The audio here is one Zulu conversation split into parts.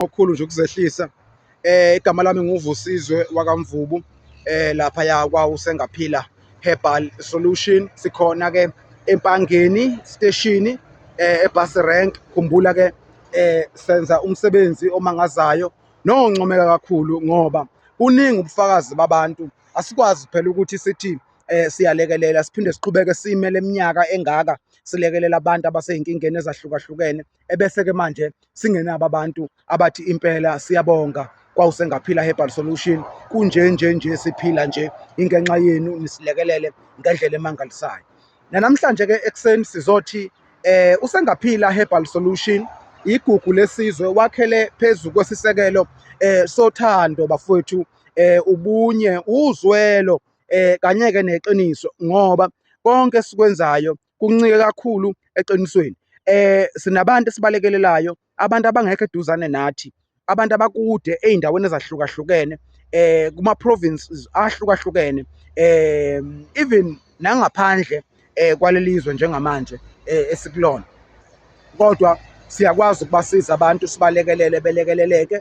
Okukhulu nje ukuzehlisa. Igama lami nguVusizwe wakaMvubu, laphaya kwaWusengaphila Herbal Solution. Sikhona-ke eMpangeni siteshini, e-bus rank. Khumbula-ke senza umsebenzi omangazayo noncomeka kakhulu ngoba buningi ubufakazi babantu. Asikwazi phela ukuthi sithi siyalekelela siphinde siqhubeke sime le minyaka engaka silekelela abantu abasey'nkingeni ezahlukahlukene, ebese-ke manje singenabo abantu abathi impela siyabonga kwaWusengaphila Herbal Solution, kunje nje nje siphila nje ingenxa yenu nisilekelele ngendlela emangalisayo. Nanamhlanje-ke ekuseni sizothi uSengaphila Herbal Solution igugu lesizwe wakhele phezu kwesisekelo sothando bafowethu, ubunye, uzwelo, kanye-ke neqiniso ngoba konke esikwenzayo kuncike kakhulu eqinisweni. Sinabantu esibalekelelayo, abantu abangekho eduzane nathi, abantu abakude ey'ndaweni ezahlukahlukene, kuma-provinces ahlukahlukene, even nangaphandle kwaleli zwe njengamanje esikulona. Kodwa siyakwazi ukubasiza abantu sibalekelele belekeleleke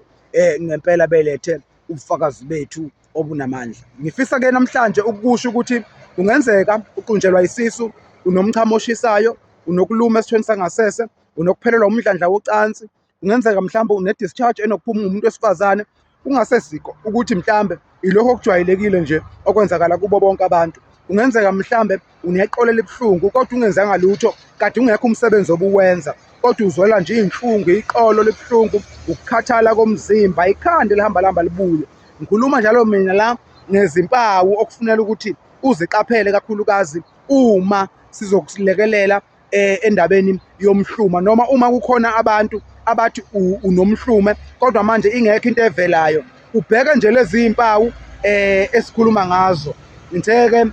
ngempela belethe ubufakazi bethu obunamandla. Ngifisa-ke namhlanje ukukusho ukuthi kungenzeka uqunjelwa isisu, unomchamo oshisayo, unokuluma esithweni sangasese, unokuphelelwa umdlandla wocansi, kungenzeka mhlawumbe une-discharge enokuphuma ungumuntu wesifazane, kungasesikho ukuthi mhlambe ilokho okujwayelekile nje okwenzakala kubo bonke abantu. Kungenzeka mhlambe uneqolo elibuhlungu kodwa ungenzanga lutho, kade ungekho umsebenzi obuwenza kodwa uzwela nje iy'nhlungu, iqolo libuhlungu, ukukhathala komzimba, ikhanda elihamba lihamba libuye. Ngikhuluma njalo mina la ngezimpawu okufunela ukuthi uziqaphele kakhulukazi uma sizokulekelela endabeni yomhluma noma uma kukhona abantu abathi unomhlume kodwa manje ingekho into evelayo, ubheke nje lezi mpawu esikhuluma ngazo. Ngithe-ke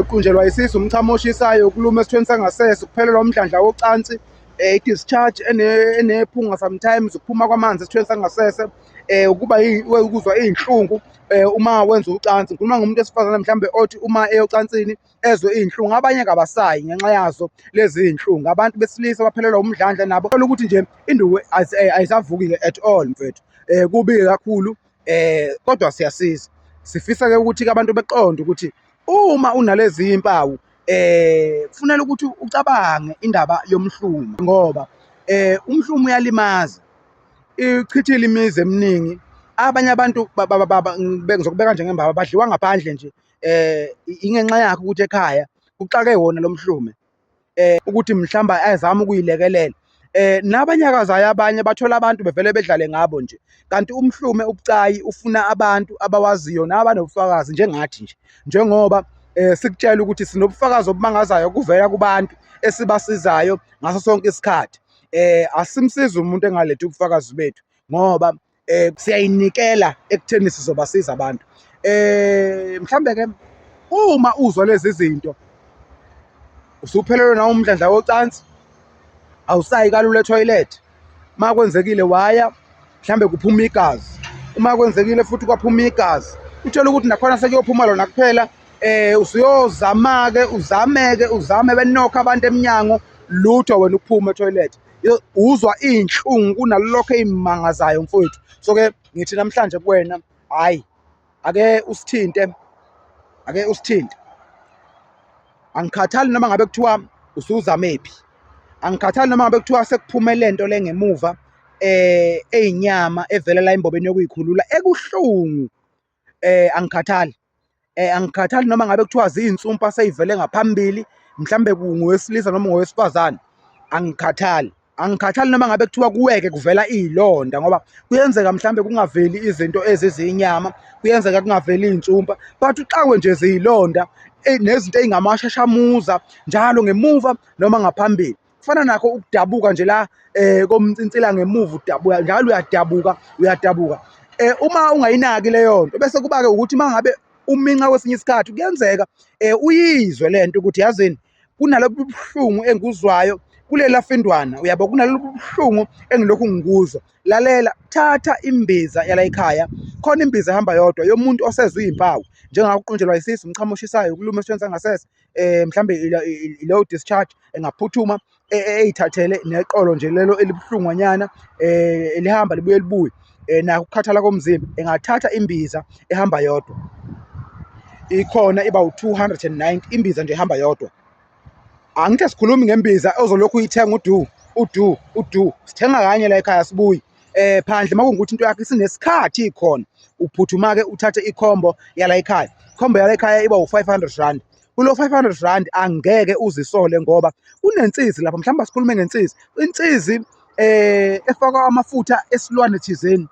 qunjelwa isisu, umchamo oshisayo, ukuluma esithweni sangasese, ukuphelelwa umdlandla wocansi, i-discharge enephunga sometimes, ukuphuma kwamanzi esithweni sangasese, ukuba ukuzwa iy'nhlungu uma wenza ucansi. Ngikhuluma ngomuntu wesifazane mhlawumbe othi uma eya ocansini ezwe iy'nhlungu, abanye-ke abasayi ngenxa yazo lezi iy'nhlungu. Abantu besilisa baphelelwa umdlandla nabo, thola ukuthi nje induku ayisavuki-ke at all mfethu. Kubi-ke kakhulu kodwa siyasiza. Sifisa-ke ukuthi-ke abantu beqonde ukuthi uma unalezi iy'mpawu kufuneka ukuthi ucabange indaba yomhlume ngoba umhlume uyalimaza, ichithile imizi eminingi. Abanye abantu ngizokubeka nje ngembaba badliwa ngaphandle nje ingenxa yakhe ukuthi ekhaya kuxake wona lo mhlume ukuthi mhlawumbe azame ukuyilekelela. Nabanyakazayo abanye bathola abantu bevele bedlale ngabo nje, kanti umhlume ubucayi ufuna abantu abawaziyo nabanobufakazi njengathi nje, njengoba sikutshela ukuthi sinobufakazi obumangazayo kuvela kubantu esibasizayo ngaso sonke isikhathi. Asimsizi umuntu engalethi ubufakazi bethu ngoba siyayinikela ekutheni sizobasiza abantu. Mhlambe ke uma uzwa lezi zinto usuphelelwe nawo umdlandla wocansi, awusayi kalula ethoyilethi, uma kwenzekile waya mhlambe kuphuma igazi, uma kwenzekile futhi kwaphuma igazi, uthole ukuthi nakhona sekuyophuma lona kuphela. Usuyozama-ke uzame-ke uzame benokho abantu emnyango, lutho wena ukuphuma ethoyilethi. Uzwa iy'nhlungu kunalokho ey'mangazayo mfowethu. So-ke ngithi namhlanje kuwena, hhayi ake usithinte, ake usithinte. Angikhathali noma ngabe kuthiwa usuzamephi, angikhathali noma ngabe kuthiwa sekuphume le nto le ngemuva eyinyama evela la embobeni yokuyikhulula ekuhlungu, angikhathali. Angikhathali noma ngabe kuthiwa ziyinsumpa seyivele ngaphambili, mhlambe ngowesilisa noma ngowesifazane, angikhathali. Angikhathali noma ngabe kuthiwa kuweke kuvela iy'londa ngoba kuyenzeka mhlambe kungaveli izinto ezizinyama, kuyenzeka kungaveli iy'nsumpa but uxakwe nje ziyilonda nezinto ey'ngamashashamuza njalo ngemuva noma ngaphambili. Kufana nakho ukudabuka nje la komnsinsila ngemuva udabuka njalo uyadabuka uyadabuka. Uma ungayinaki leyo nto bese kuba-ke ukuthi uma ngabe uminca kwesinye isikhathi kuyenzeka uyizwe le nto ukuthi yazini kunalobu buhlungu engikuzwayo kulela findwana, uyabo, kunalobu buhlungu engilokhu ngikuzwa. Lalela, thatha imbiza yala ekhaya, khona imbiza ehamba yodwa yomuntu osezwe iy'mpawu njengakuqunjelwa isisu, umchamo oshisayo, ukuluma esithweni sangasese, mhlambe ilowo discharge engaphuthuma eyithathele neqolo nje lelo elibuhlungwanyana lihamba libuye libuye. Nakho ukukhathala komzimba, engathatha imbiza ehamba yodwa, ikhona iba u-290 imbiza nje ehamba yodwa. Angithi asikhulumi ngembiza ozolokhu uyithenga udu udu udu, sithenga kanye la ekhaya sibuye phandle. Uma kungukuthi into yakho isinesikhathi ikhona, uphuthuma-ke uthathe ikhombo yala ekhaya. Ikhombo yala ekhaya iba u-R500. Kulo R500 angeke uzisole ngoba kunensizi lapha, mhlawumbe asikhulume ngensizi, insizi efakwa amafutha esilwane thizeni.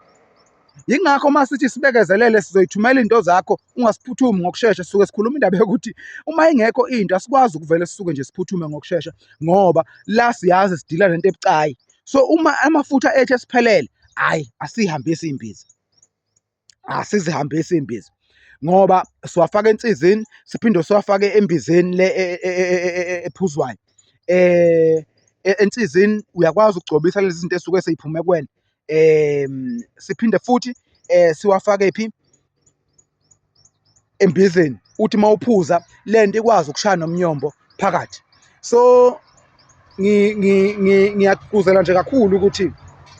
Yingakho uma sithi sibekezelele sizoyithumela iy'nto zakho ungasiphuthumi ngokushesha, sisuke sikhuluma indaba yokuthi uma ingekho into asikwazi ukuvele sisuke nje siphuthume ngokushesha ngoba la siyazi sidila nento ebucayi. So uma amafutha ethu esiphelele, hhayi asiyihambisi iy'mbiza, asizihambisi iy'mbiza ngoba siwafaka ensizini siphinde siwafake embizeni le ephuzwayo. Ensizini uyakwazi ukugcobisa lezi zinto ey'suke sey'phume kuwena, siphinde futhi siwafake phi? Embizeni, uthi uma uphuza le nto ikwazi ukushaya nomnyombo phakathi. So ngiyakugqugquzela nje kakhulu ukuthi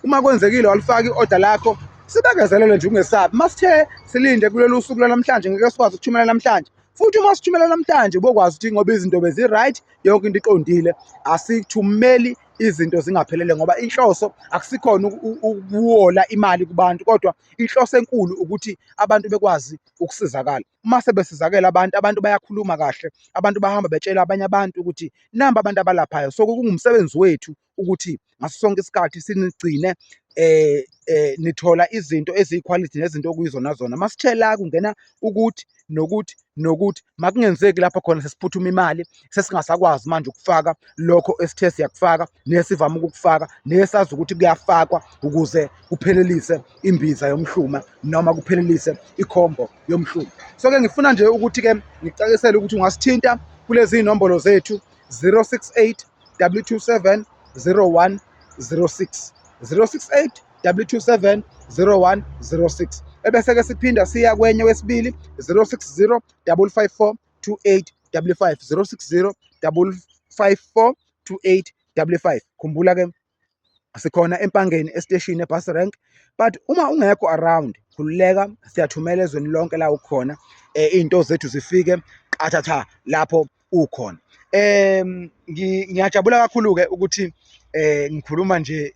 uma kwenzekile walifaka i-oda lakho, sibekezelele nje ungesabi. Uma sithe silinde kulolu suku lwanamhlanje ngeke sikwazi ukuthumela namhlanje, futhi uma sithumela namhlanje ubokwazi ukuthi ngoba izinto bezi-right, yonke into iqondile, asithumeli izinto zingaphelele ngoba inhloso akusikhona ukuwola imali kubantu, kodwa inhloso enkulu ukuthi abantu bekwazi ukusizakala. Uma sebesizakele abantu, abantu bayakhuluma kahle, abantu bahamba betshela abanye abantu ukuthi namba abantu abalaphayo. So kungumsebenzi wethu ukuthi ngaso sonke isikhathi sinigcine nithola izinto eziyikhwalithi nezinto okuyizona zona. Masithe la kungena ukuthi nokuthi nokuthi makungenzeki lapho khona sesiphuthuma imali sesingasakwazi manje ukufaka lokho esithe siyakufaka nesivame ukukufaka nesazi ukuthi kuyafakwa ukuze kuphelelise imbiza yomhluma noma kuphelelise ikhombo yomhluma. So-ke ngifuna nje ukuthi-ke ngikucacisele ukuthi ungasithinta kulezi nombolo zethu 068 227 0106, 068 227 0106, ebese-ke siphinda siya kwenye wesibili 060 554 2855, 060 554 2855. Khumbula-ke sikhona eMpangeni esiteshini e-bus rank, but uma ungekho around khululeka, siyathumela ezweni lonke la ukhona, iy'nto zethu zifike qathatha lapho ukhona. Ngiyajabula kakhulu-ke ukuthi ngikhuluma nje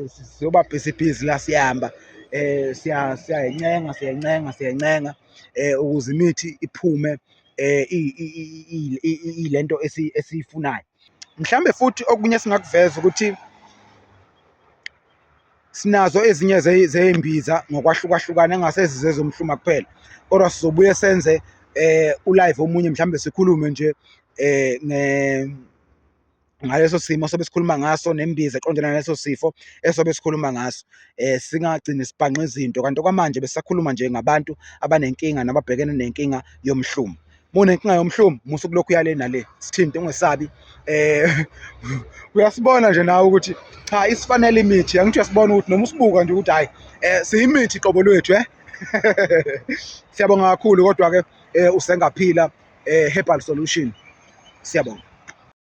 sizoba busy busy la siyahamba, siyayincenga siyayincenga siyayincenga ukuze imithi iphume iyilento esiyifunayo. Mhlawumbe futhi okunye esingakuveza ukuthi sinazo ezinye zey'mbiza ngokwahlukahlukana engasezi zezomhluma kuphela, kodwa sizobuye senze u-live omunye mhlawumbe sikhulume nje ngaleso simo sobe sikhuluma ngaso nembiza eqondene naleso sifo esobe sikhuluma ngaso, singagcini sibhanqa izinto. Kanti okwamanje besisakhuluma nje ngabantu abanenkinga nababhekene nenkinga yomhlumo. Uma unenkinga yomhlumo musa ukulokhu uya le nale, sithinte ungesabi. Uyasibona nje nawe ukuthi cha isifanele imithi, angithi uyasibona ukuthi noma usibuka nje ukuthi hhayi siyimithi qobo lwethu . Siyabonga kakhulu kodwa-ke usengaphila Herbal Solution. Siyabonga.